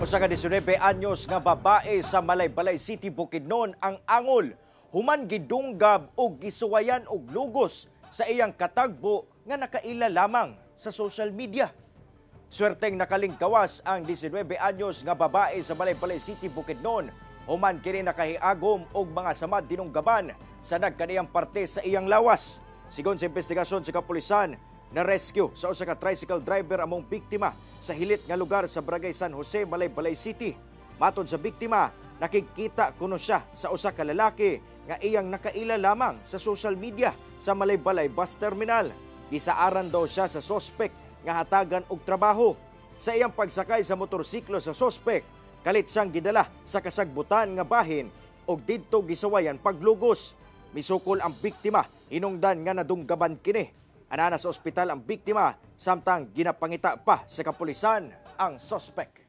Usa ka 19 anyos nga babae sa Malaybalay City, Bukidnon ang angol human gidunggab og gisuwayan og lugos sa iyang katagbo nga nakaila lamang sa social media. Swerteng nakalingkawas ang 19 anyos nga babae sa Malaybalay City, Bukidnon human kini nakahiagom og mga samad dinunggaban sa nagkaniyang parte sa iyang lawas. Sigon sa investigasyon sa kapulisan, na rescue sa usa ka tricycle driver among biktima sa hilit nga lugar sa Barangay San Jose, Malaybalay City. Matod sa biktima, nakikita kuno siya sa usa ka lalaki nga iyang nakaila lamang sa social media sa Malaybalay Bus Terminal. Gisaaran daw siya sa sospek nga hatagan og trabaho. Sa iyang pagsakay sa motorsiklo sa sospek, kalit siyang gidala sa kasagbutan nga bahin og didto gisawayan paglugos. Misukol ang biktima hinungdan nga nadunggaban kini. Anana sa ospital ang biktima samtang ginapangita pa sa kapulisan ang sospek.